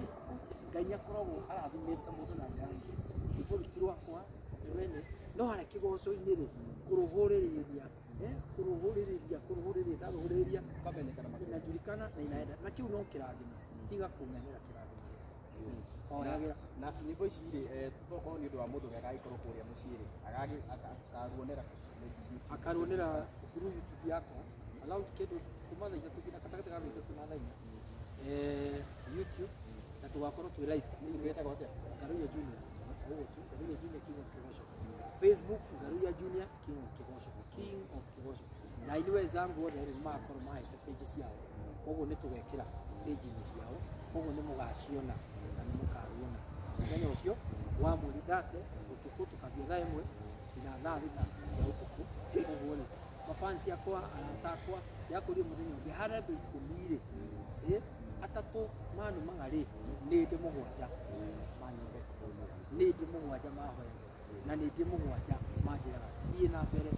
Ngai nĩakoragwo arathimĩte mũndũ na njĩra nyingĩ. Rwĩmbo rũu ti rwakwa nĩ rwene no harĩa kĩgoco-inĩ rĩ kũrũhũrĩrĩria kũrũhũrĩrĩria kũrũhũrĩrĩria ndarũhũrĩrĩria inajulikana na inaenda na kĩu no kĩrathimo tiga kũmenera kĩrathimo hoyagĩra. Na nyĩmbo ici rĩ tokorwo nĩ ũndũ wa mũndũ ũrĩa agagĩkorwo kũrĩa mũciĩ rĩ akaruonera akaruonera through YouTube yakwa around kĩndũ kuma thaa 3 nginya gatagatĩ ka thaa 3 na thaa 4 YouTube na tũgakorwo twĩ live. Wĩtagwo atĩa? Ngaruiya Junior ũguo tu, Ngaruiya Junior King of Kĩgoco. Facebook Ngaruiya Junior King of Kĩgoco, King of Kĩgoco. Na ithuĩ wenzangu othe rĩ magakorwo mahete page ciao koguo nĩ tũgekĩra page-inĩ ciao koguo nĩ mũgaciona na nĩ mũkaruona mũthenya ũcio wa mweri 30 ũtukũ tũkambia thaa 1 nginya thaa 6 cia ũtukũ. Koguo rĩ mafansi akwa arata akwa ndĩrakũria mũthenya ũngĩ harĩ andũ 10 rĩ atatũ manumaga rĩ nĩ ndĩ 7 manyendete nĩ ndĩ 7 mahoyaga na nĩ ndĩ 7 manjĩraga thiĩ na mbere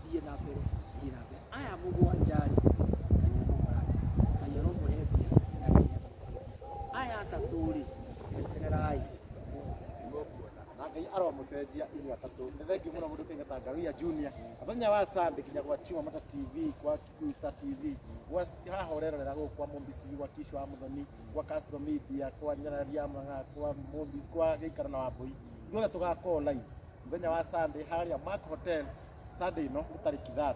thiĩ na mbere thiĩ na mbere. Aya 7 rĩ Ngai aromũrathima, Ngai aromũhe mbia na Ngai aromũteithia. Aya atatũ rĩ etererai. Na Ngai aromũcenjia inyuĩ atatũ. Nĩ thengiũ mũno mũndũ kĩngĩ ta Ngaruiya Junior. Mũthenya wa Sunday nginya gwa Chuma Mata TV, kwa Kikuyu Star TV, gwa haha ũrerorera gũkũ kwa Mumbi TV, gwa Kishu wa Muthoni, kwa Castro Media, kwa Nyararia Mang'a, kwa Mumbi, kwa Gĩikaro na Wambui. Ithuothe tũgakorwo live mũthenya wa Sunday harĩa Mark Hotel. Sunday ĩno nĩ tarĩki 30.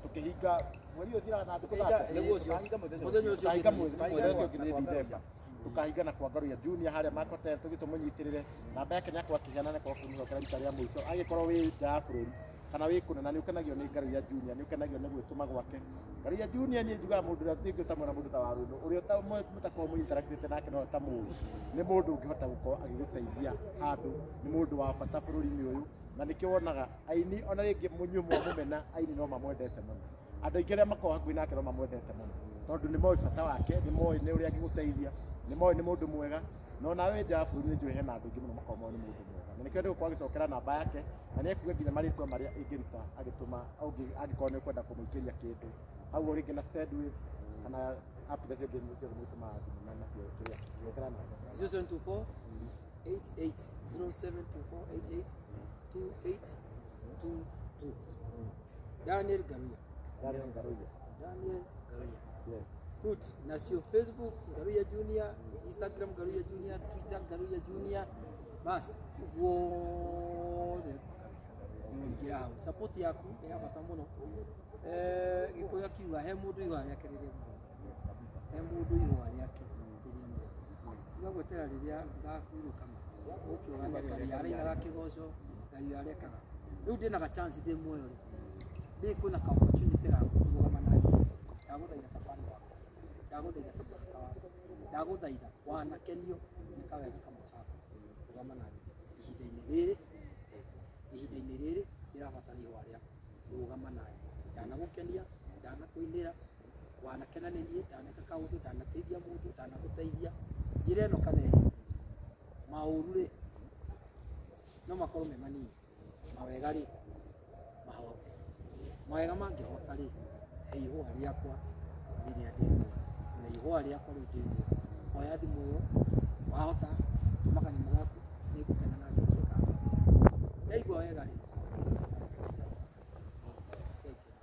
Tũkĩhinga mweri ũyũ ũthiraga na thikũ 30. Nĩguo ũcio. Mũthenya ũcio Tukahinga ũngĩ mwezi nĩ ũcio ũngĩ nĩ December. Tukahinga na kwa Ngaruiya Junior harĩa Mark Hotel tũthiĩ tũmũnyitĩrĩre. Namba yake nĩakorwo akĩheana na korwo kũmũcokera rita rĩa mũico. Angĩkorwo wĩ nja ya bũrũri kana wĩ kũnene nĩ ũkenagio nĩ Ngaruiya Junior, nĩ ũkenagio nĩ gwĩtũma gwake. Ngaruiya Junior niĩ njugaga mũndũ ũrĩa ingĩũtamũra mũndũ ta Waruno, ũrĩa mũtakorwo mũ interactĩte nake no ũtamũĩ. Nĩ mũndũ ũngĩhota gũkorwo agĩgũteithia handũ, nĩ mũndũ wa bata bũrũri-inĩ ũyũ, na nĩkĩo wonaga aini ona rĩngĩ mũnyue mwamũmena, aini no mamwendete mũno. Andũ aingĩ arĩa makoragwo hakuhĩ nake no mamwendete mũno tondũ nĩ moĩ bata wake, nĩ moĩ nĩ ũrĩa angĩgũteithia, nĩ moĩ nĩ mũndũ mwega. Na ona wĩ nja ya bũrũri nĩ njũĩ hena andũ aingĩ mũno makoragwo moĩ nĩ mũndũ mwega. Na nĩkĩo ndĩgũkorwo agĩcokera namba yake, na nĩ ekuga nginya marĩtwa marĩa ĩngĩruta agĩtũma angĩkorwo nĩ ũkwenda kũmũikĩria kĩndũ. Hau rĩngĩ na Sendwave kana application ĩngĩ ciothe mũtũmaga thimũ na nacio kĩrĩa gwĩkĩra namba. 0724 88 0724 88 2822. Daniel Ngaruiya. Daniel Ngaruiya. Daniel Ngaruiya. Yes. Good. Nacio Facebook Ngaruiya Junior, Instagram Ngaruiya Junior, Twitter Ngaruiya Junior. Bas, guothe ingĩra hau. Support yaku nĩ ya bata mũno. Gĩkũyũ akiuga he mũndũ ihũa rĩake rĩrĩa muoyo. He mũndũ ihũa rĩake rĩrĩa muoyo. Tiga gwetera rĩrĩa ngahurũka ma. Ũkĩoga Ngaruiya arainaga kĩgoco, Ngaruiya arekaga. Rĩu ndĩna ga chance ndĩ muoyo rĩ. Ndĩ kwĩna ka opportunity ga kũrũgama na niĩ. Ndagũthaitha ta fan wakwa. Ndagũthaitha ta mũrata wakwa. Ndagũthaitha wanakenio nĩ kawega kamwe gakwa. Rũgama na niĩ ihinda-inĩ rĩrĩ, ihinda-inĩ rĩrĩ ndĩrabatara ihũa rĩaku. Rũgama na niĩ. Ndanagũkenia, ndanakũinĩra, wanakena nĩ niĩ, ndaneka kaũndũ, ndanateithia mũndũ, ndanagũteithia. Njĩra ĩno kana ĩrĩa, maũru rĩ, no makorwo me manini, mawega rĩ, mahote. Mawega mangĩhota rĩ, he ihũa rĩakwa rĩrĩa ndĩ muoyo. Na ihũa rĩakwa rĩu ndĩ muoyo. Oya thimũ ĩyo, wahota, tũma kanyamũ gaku, nĩngũkena na njokie ngatho. Ndaigua wega rĩ.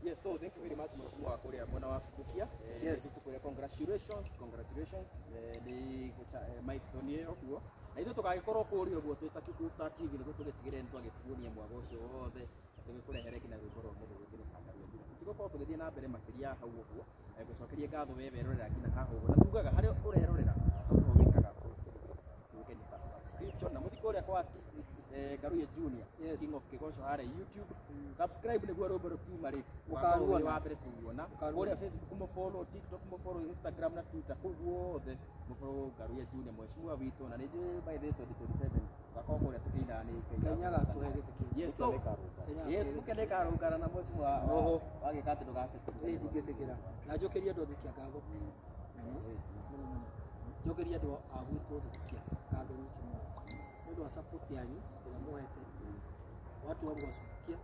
Yes, so thank you very much mheshimiwa kũrĩa mwena wa Subukia. Yes. Tũkwĩra congratulations, congratulations. Nĩ milestone ĩyo kuo. Na ithuĩ tũgagĩkorwo kũrĩa ũguo twĩ ta Kikuyu Star TV nĩguo tũgĩtigĩrĩre nĩ twagĩkuonia mwago ũcio wothe na tũgĩkũrehere nginya rwĩmbo rwa mũndũ gwĩtĩrwo Ngaruiya Junior. Tũtigũkorwo tũgĩthiĩ na mbere makĩria hau ũguo. Ngũcokerie ngatho we werorera nginya haha ũguo. Na tugaga harĩa ũrerorera hau nĩho wĩkaga kĩgeni ta subscription na mũthiĩ kũrĩa kwa Ngaruiya Junior, Yes. King of Kĩgoco harĩa YouTube. Subscribe nĩguo rwĩmbo rũkiuma rĩ Ũkaruona. wĩ wa mbere kũruona. Ũkaruona. Kũrĩa Facebook mũfollow, TikTok mũfollow, Instagram na Twitter kũu guothe mũfollow Ngaruiya Junior mheshimiwa witũ na nĩ njũĩ by the way 2027 tũgakorwo kũrĩa tũkĩinaga nĩ Ngai. Kenya gatũhe gĩtĩ kĩu. Yes, so Kenya yes, gatũhe gĩtĩ mũkene karũngara na mheshimiwa Oho. wagĩka atĩ ndũgake. Ĩĩ ndingĩtĩkĩra. Na njokerie andũ a Thukia ngatho mũno mũno mũno. Njokerie andũ a gwitũ Thukia ngatho nyingĩ mũno nĩ ũndũ wa support yanyu ĩrĩa mũhete. Watu wangu wa Subukia,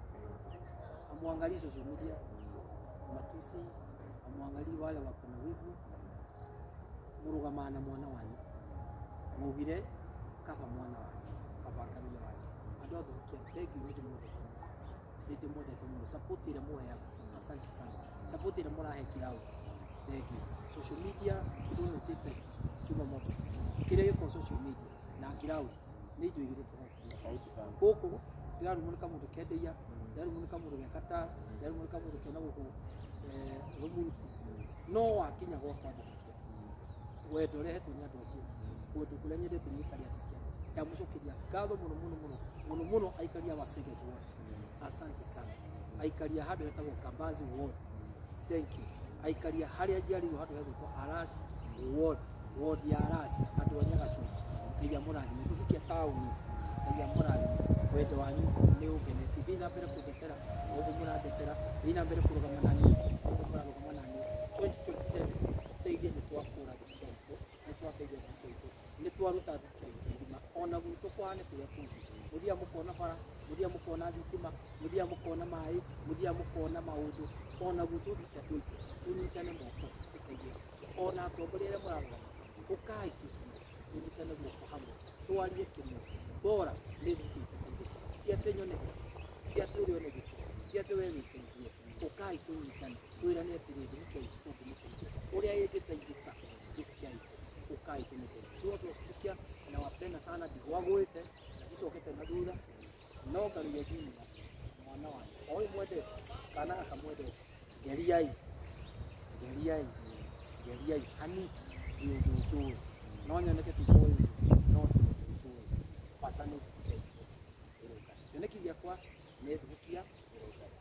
amwangalii social media, matusi, amwangalii wale wako na wivu, mũrũgamaga na mwana wanyu. Maugire kaba mwana wanyu, kaba Ngaruiya wanyu. Andũ a Thukia, thank you, nĩ ndĩmwendete mũno. Nĩ ndĩmwendete mũno. Support ĩrĩa mũheaga, asante sana. Support ĩrĩa mũrahe kĩraũ, thank you. Social media, kĩndũ nĩtĩte chuma moto. Kĩrĩa gĩkoragwo social media na ground nĩ indo igĩrĩ tofauti. Tofauti sana. Gũkũ ndĩrarumwo nĩ kamũndũ kendeia, ndĩrarumwo nĩ kamũndũ ge Qatar, ndĩrarumwo nĩ kamũndũ kena gũkũ Rũmuruti. No wakinya gwakwa Thukia, wendo ũrehetwo nĩ andũ acio, wendo kũrĩa nyendetwo nĩ aikari a Thukia, ndamũcokeria ngatho mũno mũno mũno mũno mũno aikari a Waseges ward, asante sana. Aikari a handũ hetagwo Kambazi ward, thank you. Aikari a harĩa njiarĩirwo handũ hegwĩtwo Arash ward, ward ya Arash, andũ a Nyagacũra, Ngai amũrathime. Thubukia taũni, Ngai amũrathime. Wendo wanyu nĩ ũngenetie. Thiĩ na mbere kũndetera ũguo mũrandetera, thiĩ na mbere kũrũgama na niĩ ũguo mũrarũgama na niĩ. 2027 tũteithie nĩ twakũra Thukia itũ, nĩ twateithia Thukia itũ, nĩ twaruta Thukia itũ irima. Ona gwitũ kũhane kũrĩa kũngĩ, mũthiaga mũkona bara, mũthiaga mũkona thitima, mũthiaga mũkona maĩ, mũthiaga mũkona maũndũ. Ona gwitũ Thukia twitũ tũnyitane moko tũteithie Thukia. Ona atongoria arĩa mũrarũgama, ũkai tũcire, tũnyitane guoko hamwe, twarie kĩmwe, bora Nĩ thubukia itũ ĩteithĩke. Ti atĩ nyoneke, ti atĩ ũrĩa one gĩko, ti atĩ we wĩteithie. Ũkai tũnyitane, twĩrane atĩrĩ, thubukia itũ tũngĩmĩteithia ũrĩa ĩngĩteithĩka, thubukia itũ ũkai tũmĩteithie. So watu wa Subukia nawapenda sana, ndigwagwĩte na ndicokete na thutha, no Ngaruiya Junior mwana wanyu o ũyũ mwendete kana akamwendete, geriai geriai geriai hani ndi ũndũ njũĩ, no nyoneke ti njũĩ, no ndi ũndũ njũĩ, bata nĩ thubukia itũ ĩrũngare. Kĩoneki gĩakwa nĩ thubukia ĩrũngare.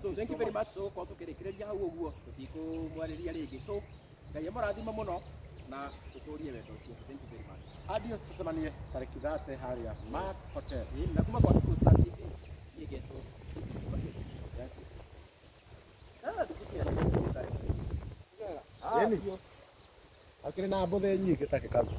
So thank you very much. Tũgũkorwo tũkĩrĩkĩrĩria hau ũguo, tũtikũmwarĩria rĩngĩ. So Ngai amũrathime mũno na tũtũrie wendo ũcio. Thank you very much. Adios, tucemanie tarĩki 30 harĩa Mark Hotel. Ĩĩ, na kuma kwa Kikuyu Star TV niĩ ngetwo. Thank you. Ah, thubukia ĩrũngare. Ĩni. Akĩrĩ na mbũthĩ nyingĩ ta kĩkabu.